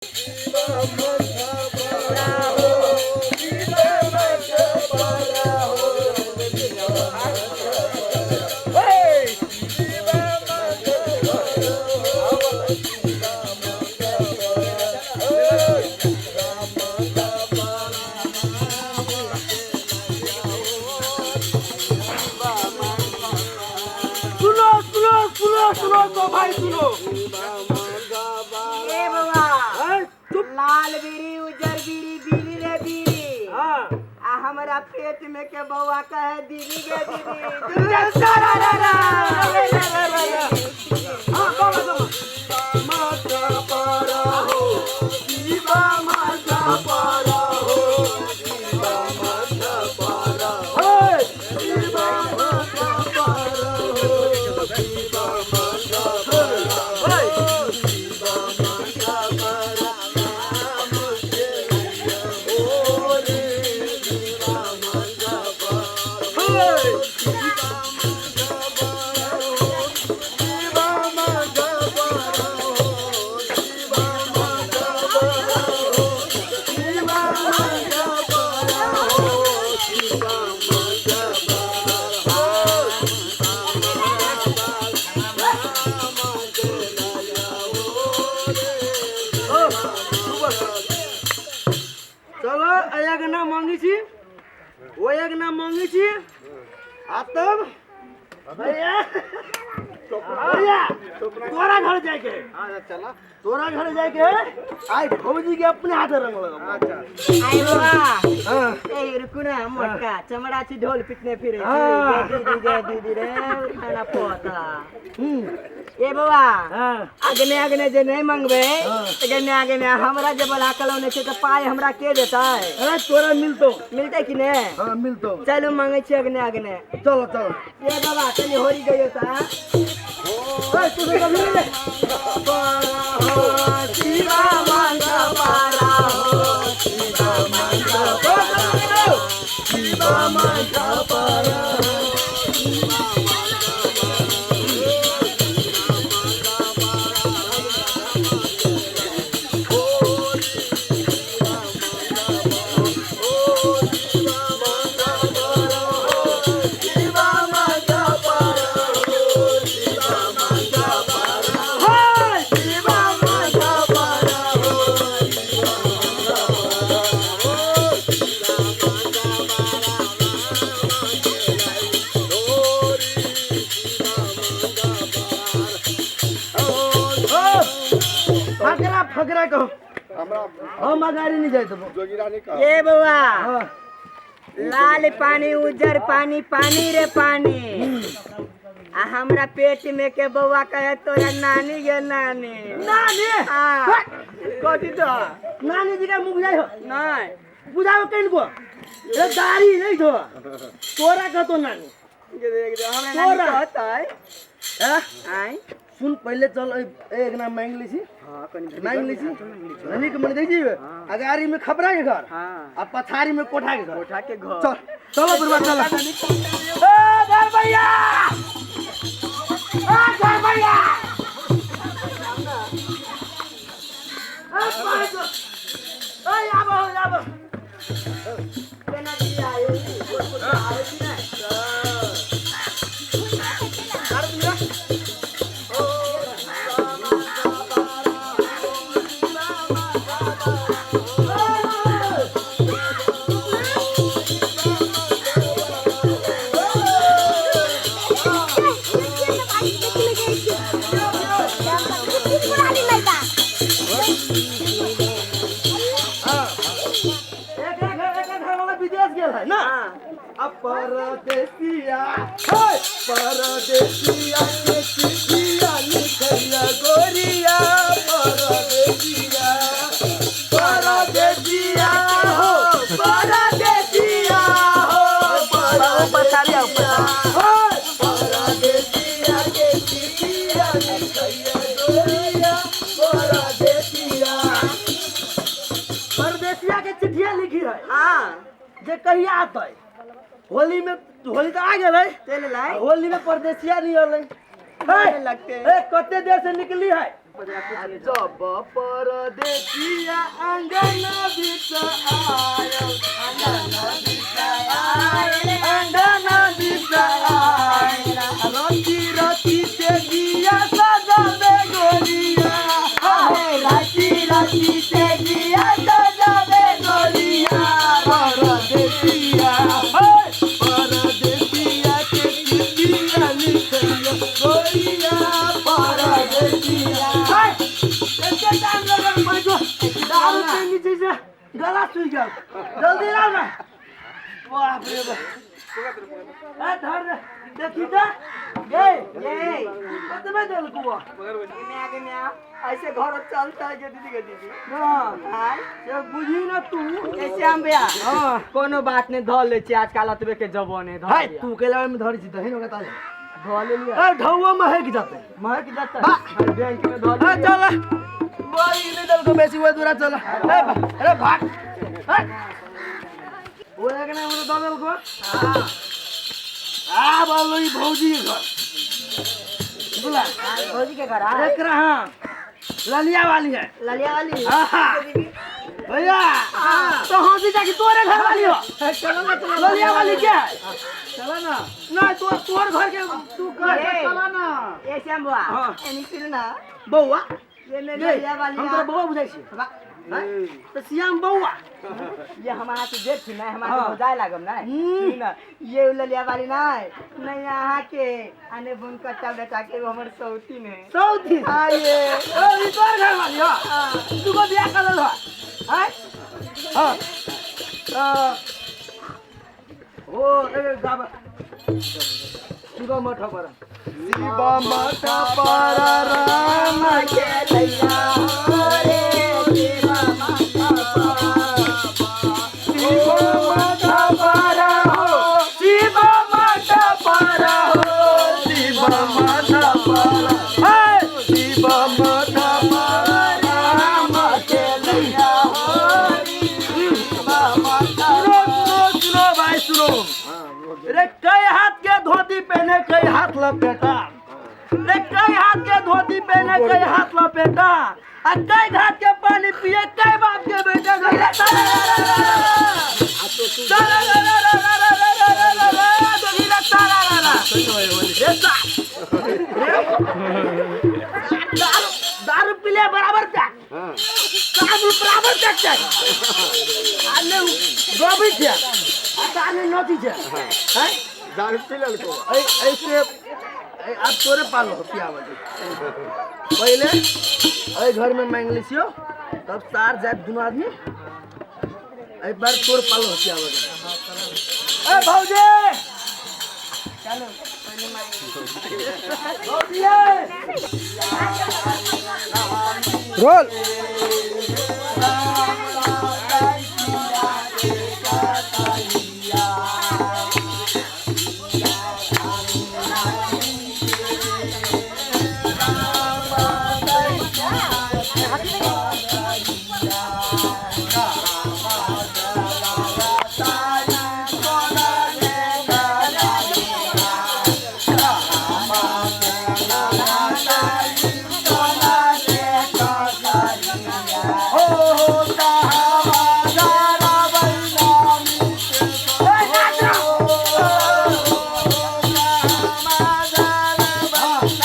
सुनो सुनो सुनो सुनो तो भाई सुनो। ए बाबा, हैं? चुप। लाल बीड़ी उजर बीड़ी बीड़ी रे बीड़ी। हाँ। आ हमरा पेट में के बौआ कहे दीदी गे दीदी। हाँ, बाबा, बाबा। माता पारा हो, शिवा माता पारा हो, शिवा माता पारा हो, शिवा माता पारा हो, शिवा माता पारा हो, शिवा माता पारा, राम के हो रे, शिवा माता पारा हो, शिवा माता पारा हो, शिवा माता पारा हो, शिवा माता पारा हो, शिवा माता पारा हो, शिवा माता पारा हो, शिवा माता पारा, राम के हो रे। चलो अयाक नाम मांगी छी, ओयाक नाम मांगी छी, आ तब भैया भैया तोरा घर जाके, तोरा घर जाके आई भौजी के अपने हाथे रंग लगाबो। आई बाबा। हाँ। ए रुकू ना, मोटका चमड़ा छी ढोल पिटने फिरे छी। हाँ। दीदी गे दीदी रे खाना पोता। ए बाबा। हाँ। अगने अगने जे नहीं मंगबे हाँ। त गने अगने हमरा जे बोला कलौने छै त पाई हमरा के देतै? अरे तोरा मिलतो। मिलतै कि ने? हाँ मिलतो। चलू मंगै छी अगने अगने। चलो चलो। ए बाबा तनी होरी गयो ता। ए तू तो कभी नहीं। पारा हो शिवा माता पारा हो, शिवा माता पारा हो, शिवा माता पारा हो, शिवा माता फकरा फकरा कहो, हम अगाडि नहीं जाए देबो। ए बौआ। हाँ। लाल पानी उजर पानी पानी रे पानी, आ हमरा पेट में के बौआ कहे तोरा नानी गे नानी। नानी? हाँ। कथी तो? नानी जी का मुख जाय हो? नहीं। बुझाओ कहीं को, ए दाढ़ी नहीं थो तोरा कहतो नानी। हमरा नानी तोरा। कहतै। हैं? आइ सुन पहले चल एक नाम मांग ली छी। हाँ, कनी मांग ली छी धनी के मन दे जी। अगाड़ी में खपरा के घर। हाँ। आ पछाड़ी में कोठा के घर। कोठा के घर। चल चलो बुढ़वा चलो। ए घर भैया, ए घर भैया, ए भाई जो, ए आबो आबो। केना जी आयो आवे कि नहीं? एक एक एक घर वाला विदेश गेल है ना। अब परदेसिया हे परदेसिया के चिट्ठिया लिखैया गोरिया, परदेसिया परदेसिया हो, परदेसिया हो, परदेसिया हो, परदेसिया के चिट्ठिया लिखैया गोरिया, परदेसिया। परदेसिया के चिट्ठिया लिखी है। हाँ। जे कहिया आतै होली में, होली तो आ गेलै। चल लाई। होली में परदेसिया नहीं अलै। नहीं लगते। ए कते देर से निकली है? जब परदेसिया आंगन बीच आयो, आंगन बीच आयो, आंगन बीच आयो, रति रति से दिया सजाबे गोरिया, आहे राती राती से दिया सजाबे गोरिया। परदेसिया हे परदेसिया के चिट्ठिया लिखिया गोरिया, परदेसिया। हे, एते टाइम लगल पैसो दारू पीनी छै से गला सूखि गेल, जल्दी लाउ ना। बाप रे बाप, ए धर रे, देखी त गे ये कतबे देलकौ? आगे आगे में आओ। ऐसे घर चलता है दीदी के दीदी। हाँ। आय से बुझी ना तू। ए श्याम भैया। हाँ। कोनो बात नहीं, धर ले छी, आजकल अतबे के जवान है, धर हाय लिया। तू केला में धरी छी दही होगा ताले धर ले लिया। ए ढौआ महक जाते। महक जाता बा। है बैंक में धर ए लिया। चल बोई नहीं दल को बेसी हुआ दूरा चल। ए अरे भाग। हट। वो एक ना वो दल को। हाँ। आ बोलो ई भौजी के घर बोला। भौजी के घर आ एक रहा ललिया वाली है। ललिया वाली। हाँ। भैया तो हंसी जाके तोरे घर वाली हो। चलो ना चलो। ललिया वाली क्या है? चलो ना। नहीं तो तोर घर के तू कर ए। चला ना। ए श्याम बुआ। हाँ। एनी सुन ना। बौआ ये में ये, ललिया वाली हम आ। तोरा बौआ बुझाइ छी। बा- तो श्याम बौआ ये हमारा से देख छी ना, हमारा हाँ। से बुझाए लागम ना। हम्म। सुन ना, ये ललिया वाली ना नहीं यहाँ के आने बुन कट्टा बेटा के वो हमर सौतीन है। सौती। हाँ ये। ओ ई तोर घर वाली हो। हाँ। दुगो बियाह कर लेल हो। हैं? हाँ। ओ ए गाबा शिव मठ पर, शिव मठ पर राम के लैया रे शिवा माता शिव मठ पर हो, शिव मठ पर हो, शिव मठ पर, हे शिव मठ पर राम के लैया शिवा माता। सुनो सुनो सुनो भाई सुनो। रे कई हाथ के धोती पहने कई हाथ लपेटा, रे कई हाथ के धोती पहने कई हाथ लपेटा, आ कई घाट के पानी पिए कई बाप के बेटे। दारू पी ले बराबर पैक, दारू बराबर पैक छै आ ने गबै छै आ ताने नची छै। हैं? दारू पी लेलको। ऐसे आब तोरे पालो पियाबऽ दे। पहिले एहि घर में मांगि लै छियौ, तब सार जायब दुनू आदमी। एहि बार तोर पालो पियाबऽ दे। ए भौजी चलो पहले मांग। भौजी रोल।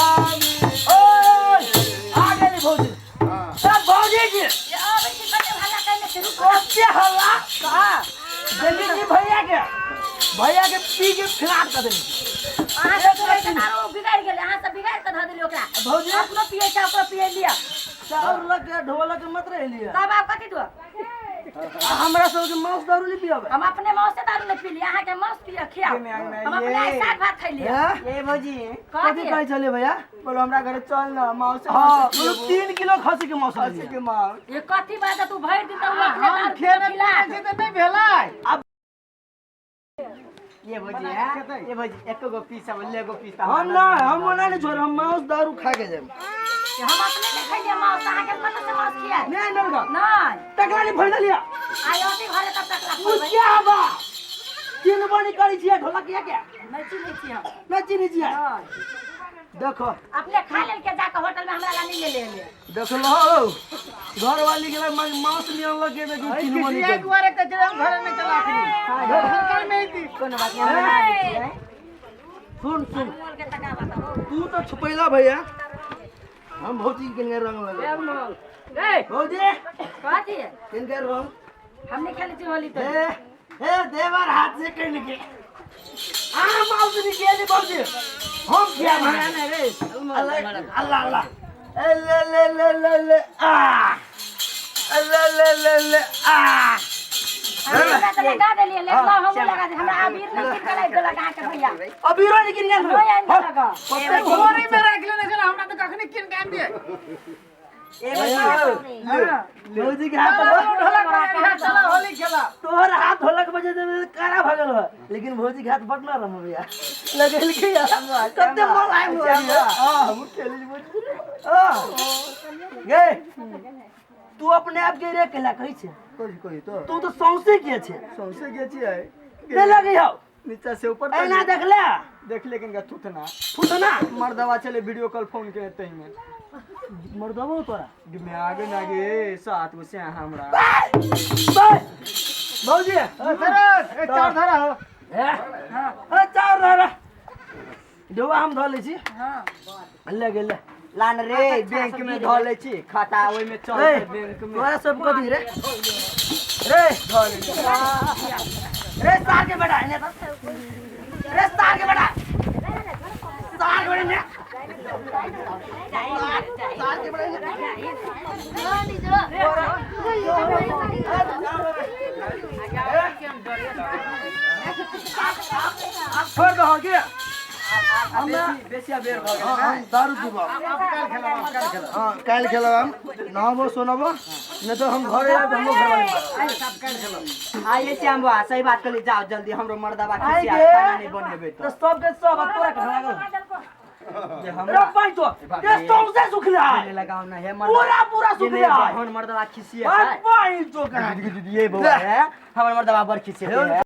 ओए आ गेली भौजी। ए भौजी जी ये आबै छी, कते हल्ला कयने छी, रुकू। ओते हल्ला का देखी छी भैया के, भैया के पी के फिराक कर देली। अहाँ सब पियै छै, आरो बिगाड़ि गेलै। अहाँ सब बिगाड़ि कऽ धऽ देलियै ओकरा। भौजी अपनो पियै छै, ओकरो पियै लिअ। चाउर लग के ढोलक मत रहलियै। तब आब कथी दो? हमरा सबके मांस दारू नहीं पियाबे। हम अपने माउस से दारू नहीं पीली, अहाँ के माउस पिय खियाओ। ये में- हम अपने आइ साग भात खैलियै। हैं? ये भौजी कथी कहै छलियै भैया? बोलो हमरा घरे चल ना माउस। हाँ बोलो 3 किलो खसी के मांस खसी के माउस। ये कथी बात है, तू भरि दिन तऽ उ अपने हम दारू खेने पिला। पीने छी तऽ नहि भेलै। अब ये भौजी है, ये भौजी एको गो पीस अब लेगो पीस। हम ना, हम ओना नहीं छोड़, हम मांस दारू खा के जाएब। हम अपने नहीं खैलियै माउस, अहाँ के कतऽ से माउस खियाए? नहीं नलका नहीं टकला नहीं भरि देलियै। आइ अथी घरे तब टकला उ खोलबै। क्या बा तीन बनी करै छियै ढोलकिया के? नहि चिन्है छी हम। नहि चिन्है छियै? नहि। देखो अपने खा लेल के जाके होटल में हमरा ला नहीं ले ले ले। देख लो घर वाली के मांस नहीं अनलक के देखी तीन मनी के एक बार एक चले हम घर में चला के घर में ही थी। कोनो बात नहीं, हम बना दै छियै। सुन सुन मोल के तका बताओ। तू तो छुपैला भैया, हम भौजी के रंग लगे। ए भौजी कथी है? किनके रंग हम नहीं खेले छी होली तो। ए ए देवर हाथ से कहीं के आ माउस नहीं खेली भौजी, हम क्या हमरा नहीं रे। अल्लाह अल्लाह अल्लाह ए ले ले ले ले ले आ ले ले ले ले आ हमरा तो लगा देलिए ले लो हम लगा दे हमरा अबीर नहीं किन के लाइब देलक अहाँ के भैया। अबीरो नहीं किन गेल। नहीं आनि देलक। घरे में राख लेने छला हमरा तो कखनी किन के आनि दिए। भौजी के हाथ ढोलक चला होली खेला। तोहर हाथ ढोलक बजे दे कारा भगल हो, लेकिन भौजी के हाथ बटना रह भैया लगल के कते मोल आइ हो। हां हम खेली भौजी। हां गे तू अपने आप के रे केला कहै छै? कोई कोई तो तू तो सौंसे के छै। सौंसे के छियै ने लगे हो नीचा से ऊपर ऐना देखले देख लेकिन का थुथना थुथना मर्दवा चले वीडियो कॉल फोन के तही में मर्दवा तोरा में आगे नागे सात गो से हमरा बस भौजी सरस ए चार धारा हो। हां अरे चार धारा ढोवा हम धऽ लै छी। हां ले गेल लान रे बैंक में धऽ लै छी खाता ओइ में चल बैंक में। तोरा सब कथी रे रे धऽ लै रे सार के बेटा एने रे सार के बेटा सार के बेटा ने सार के बेटा छोड़ दो के हमरा बेसी बेर भ गेल। हम दारू पीबो। हां काल खेलब हम, नहाबो सोनाबो नहीं तो हम घरे आब हमरो घरवाली मारब। आइए श्याम बुआ सही बात कहली, जाओ जल्दी हमरो मर्दवा आइ खिसिया गे। खाना नहीं बनेबे तो सब के सब अब तोरा के लागल जे रे हमरा पाई तो ये सौंसे सुखला ले लगाओ ना है मर्दवा पूरा पूरा सुखला हन मर्दवा खिसिया है पाई तो कहाँ ये बउआ है हमर मर्दवा बड़ खिसिया है।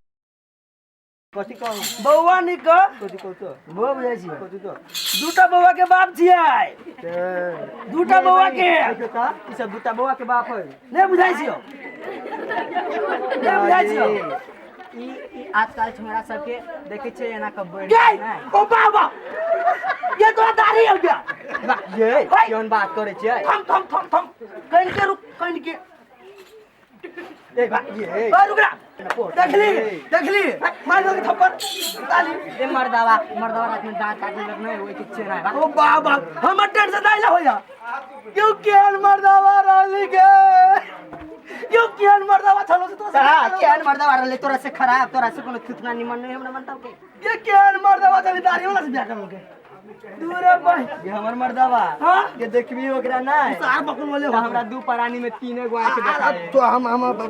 कथी कहू बउआ निक कथी कहू तो बउआ बुझाइ छी कथी तो दूटा बउआ के बाप छियै, दूटा बउआ के देखियो त ई सब दूटा बउआ के बाप है। नहीं बुझाइ छियौ, नहीं बुझाइ छियौ। ई ई आजकल छोरा सबके देखै छै एना क बढ़ गे ओ बाबा ये तोरा दाढ़ी हो गया ये केहन बात करै छियै? थम थम थम थम कन के रुक कन के ए बा ये बा रुक देखली देखली मार दो थप्पड़ ताली। ए मर्दवा मर्दवा रात में दांत काटे लग नहीं ओइ के चेहरा बा। ओ बाबा हमर टेंशन दाइला होया क्यों केहन मर्दवा रहली गे, क्यों केहन मर्दवा छलो से तोरा? हां केहन मर्दवा रहले तोरा से खराब, तोरा से कोनो थुथना निमन नहीं हमरा मनताव के। ये केहन मर्दवा छली दाढ़ी वाला से बियाह करल के दूर भाई। ये हमर मर्दवा हां ये देखबी ओकरा नहीं सार बकुल वाले तो हमरा दू परानी में तीन गो आंख देखाए। तो हम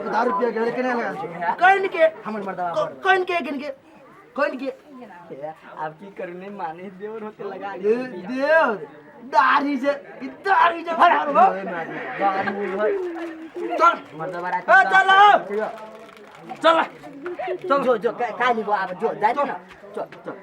दारू पिया के केने लगा छी कइन के हमर मर्दवा कइन के कइन के कइन के अब की करू नहीं माने देवर होते लगा देव दाढ़ी से दाढ़ी से भर हो चल मर्दवा रात ए चल चल चल जो जो काली को अब जो जाय ना चल चल।